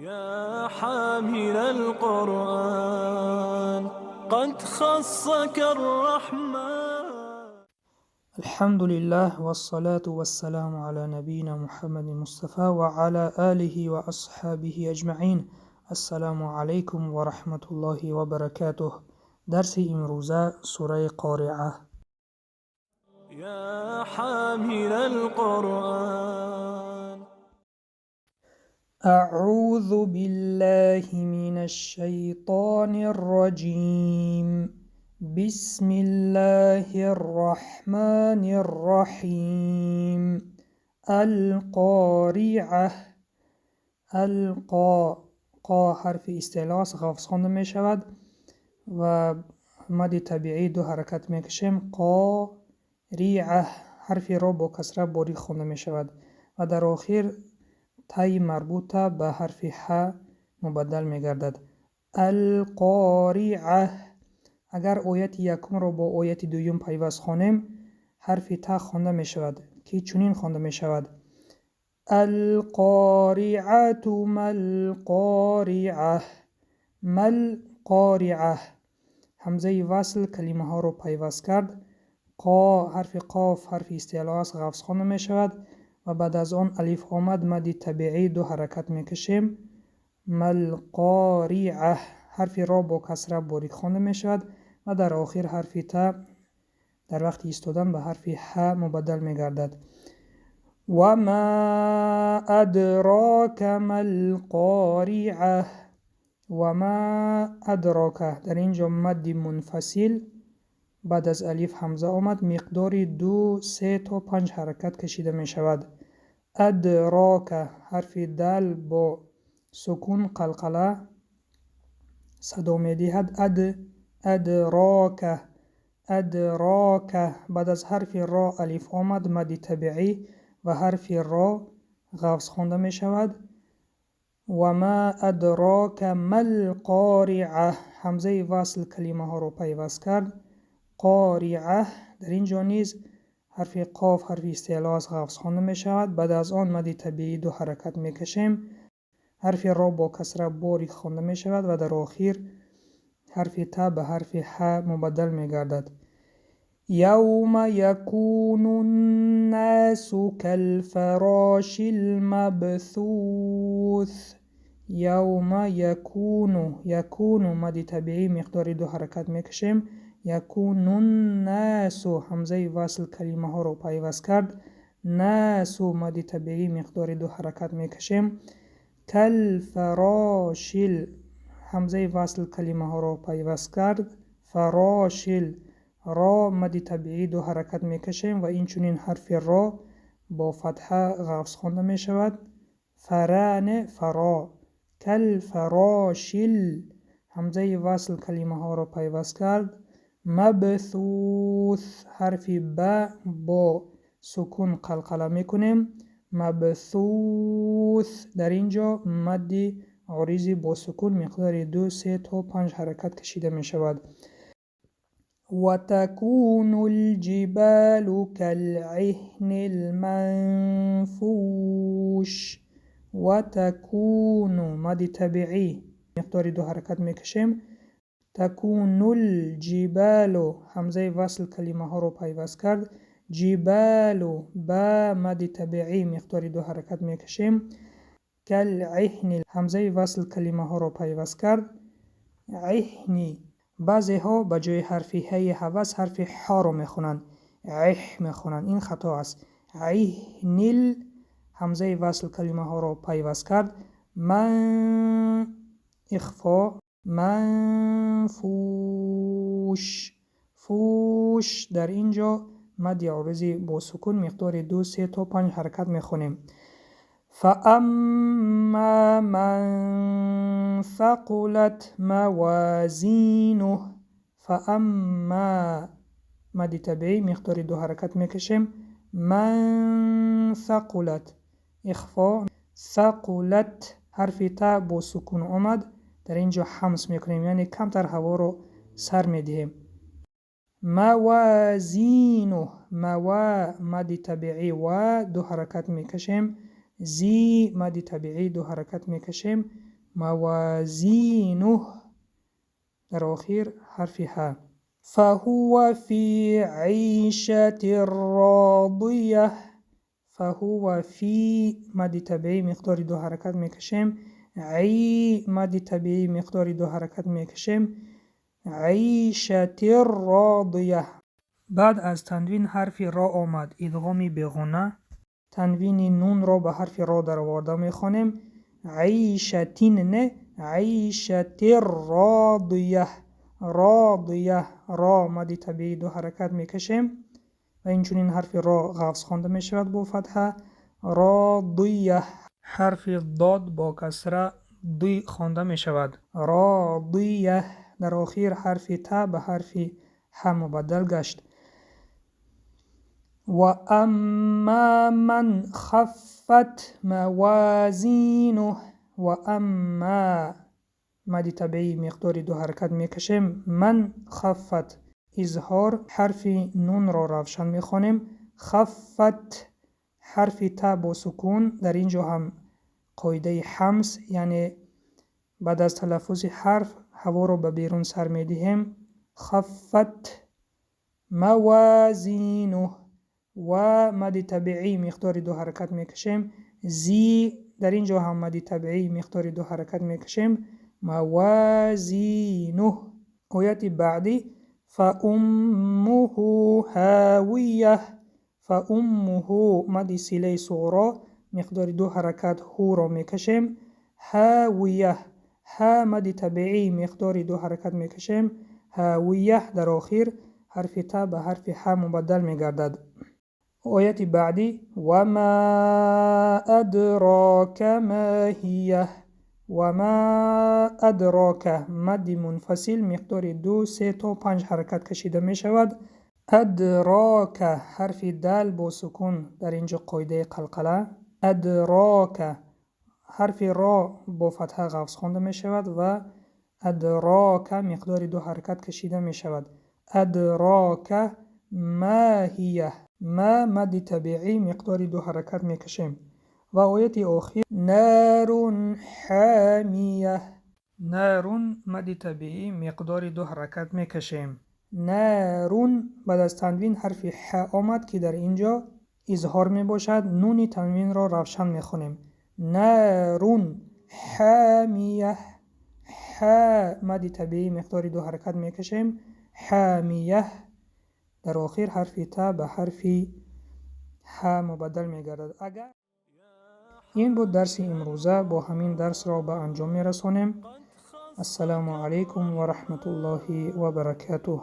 يا حامل القرآن قد خصك الرحمن. الحمد لله والصلاة والسلام على نبينا محمد المصطفى وعلى آله وأصحابه أجمعين. السلام عليكم ورحمة الله وبركاته. درس امروزه سوره قارعه. يا حامل القرآن. أعوذ بالله من الشيطان الرجيم. بسم الله الرحمن الرحيم. القارعة. القا، قا حرف استعلا است، غفظ خوانده می شود و مد طبیعی دو حرکت می کشیم. قا ریعه، حرف را با کسره باریک خوانده می شود و در آخر تای مربوطه به حرف ح مبدل می گردد. القارعه. اگر آیت یکم را با آیت دوم پیوست خوانیم، حرف ت خوانده می شود که چنین خوانده می شود: القارعة ما القارعة. ما القارعة. همزه وصل کلمه ها را پیوست کرد. قا، حرف قاف حرف استعلا است، غفظ خوانده می شود و بعد از آن الف آمد، مد طبیعی دو حرکت می کشیم. ملقارعه، حرف را با کسره باریک خوانده می شود و در آخر حرف ت در وقت ایستادن به حرف ح مبدل می گردد. و ما ادراک ما القارعه. و ما ادراک، در اینجا مد منفصل بعد از الف همزه آمد، مقدار 2 3 تا 5 حرکت کشیده می شود. ادراک، حرف دل با سکون قلقله صدا می دهد. اد، ادراک، ادراک. بعد از حرف را الف آمد، مد طبیعی و حرف را غفظ خوانده می شود. و ما ادراک ما القارعه. همزه وصل کلمه ها را پیوست کرد. قارعه، در اینجا نیز حرف قاف حرف استعلا است، غفظ خوانده می شود. بعد از آن مد طبیعی دو حرکت می کشیم. حرف را با کسره باریک خوانده می شود و در آخر حرف ت به حرف ح مبدل می گردد. یوم یکون الناس کالفراش المبثوث. یوم یکون، یکون مد طبیعی مقدار دو حرکت می کشیم. یکون الناس، همزه وصل کلمه ها را پیوست کرد. ناس، مد طبیعی مقدار دو حرکت می کشیم. کالفراشل، همزه وصل کلمه ها را پیوست کرد. فراشل، را مد طبیعی دو حرکت می کشیم و این چنین حرف را با فتحه غفظ خوانده می شود. فران، فرا. کالفراشل، همزه وصل کلمه ها را پیوست کرد. مبثوث، حرف ب با سکون قلقله میکنیم. مبثوث، در اینجا مد عریضی با سکون مقدار 2 3 تا 5 حرکت کشیده می شود. و تکون الجبال کالعهن المنفوش. و تکون مد طبیعی مقدار دو حرکت میکشیم. تکون الجبال، همزه وصل کلمه ها رو پیوست کرد. جبال، با مد طبیعی مقدار دو حرکت میکشیم. کالعهن، همزه وصل کلمه ها رو پیوست کرد. عهنی، بعضی ها به جای حرف ه هوس حرف ح رو میخونن، عه میخونن، این خطا است. عهنل، همزه وصل کلمه ها رو پیوست کرد. من، اخفا، منفوش، فوش، در اینجا مد عارضی با سکون مقدار 2 3 تا 5 حرکت میخونیم. فاما من ثقلت موازینه. فاما مد طبیعی مقدار دو حرکت میکشیم. من ثقلت، اخفا، ثقلت، حرف ت با سکون آمد، در اینجا حمس میکنیم، یعنی کمتر هوا رو سر میدهیم. موازینه، موا مد طبیعی و دو حرکت میکشیم. زی مد طبیعی دو حرکت میکشیم. Мавазинуҳ, дар охир ҳарфи ҳа. Фаҳува фи ишати родия. Фаҳува фи, мадди табиӣ, миқдори ду ҳаракат мекашем. Ӣ, мадди табиӣ, миқдори ду ҳаракат мекашем. Ишати родия. Баъд аз танвин ҳарфи ро омад, идғоми беғунна. Танвини нунро ба ҳарфи ро дароварда мехонем. Ишатин не, ишати родия. Родия, ро, мадди табиӣ, ду ҳаракат мекашем ва инчунин ҳарфи ро ғафз хонда мешавад бо фатҳа. Родия. Ҳарфи дод бо касра ди хонда мешавад. Родия. Дар охир ҳарфи та ба ҳарфи ҳа мубаддал гашт. Ва амма ман хаффат мавазинуҳ. Ва амма, мадди табиӣ, миқдори ду ҳаракат мекашем. Ман хаффат, изҳор, ҳарфи нунро равшан мехонем. Хаффат, ҳарфи та бо сукун. Дар ин ҷо ҳам қоидаи ҳамс, яъне баъд аз талаффузи ҳарф ҳаворо ба берун сар медиҳем. Хаффат мавазинуҳ. Ва, мадди табиӣ, миқдори ду ҳаракат мекашем. Зи, дар ин ҷо ҳам мадди табиӣ, миқдори ду ҳаракат мекашем. Мавазинуҳ. Ояти баъдӣ фауммуҳу ҳавияҳ. Фауммуҳу, мадди силаи суғро, миқдори ду ҳаракат ҳуро мекашем. Ҳавияҳ, ҳа, мадди табиӣ, миқдори ду ҳаракат мекашем. Ҳавияҳ, дар охир ҳарфи та ба ҳарфи ҳа мубаддал мегардад. Ояти баъдӣ вама адрока ма ҳияҳ. Вама адрока, мадди мунфасил, миқдори ду, се то панҷ ҳаракат кашида мешавад. Адрока, ҳарфи дал бо сукун, дар ин ҷо қоидаи қалқала. Адрока, ҳарфи ро бо фатҳа ғафз хонда мешавад ва адрока миқдори ду ҳаракат кашида мешавад. Адрока ма ҳияҳ. Ма, мадди табиӣ, миқдори ду ҳаракат мекашем. Ва ояти охир нарун ҳамияҳ. Нарун, мадди табиӣ, миқдори ду ҳаракат мекашем. Нарун, баъд аз танвин ҳарфи ҳа омад, ки дар ин ҷо изҳор мебошад. Нуни танвинро равшан мехонем. Нарун ҳамияҳ. Ҳа, мадди табиӣ, миқдори ду ҳаракат мекашем. Ҳамияҳ, дар охир ҳарфи та ба ҳарфи ҳа мубаддал мегардад. Агар ин буд дарси имрӯза, бо ҳамин дарсро ба анҷом мерасонем. Ассалому алайкум ва раҳматуллоҳи ва баракатуҳ.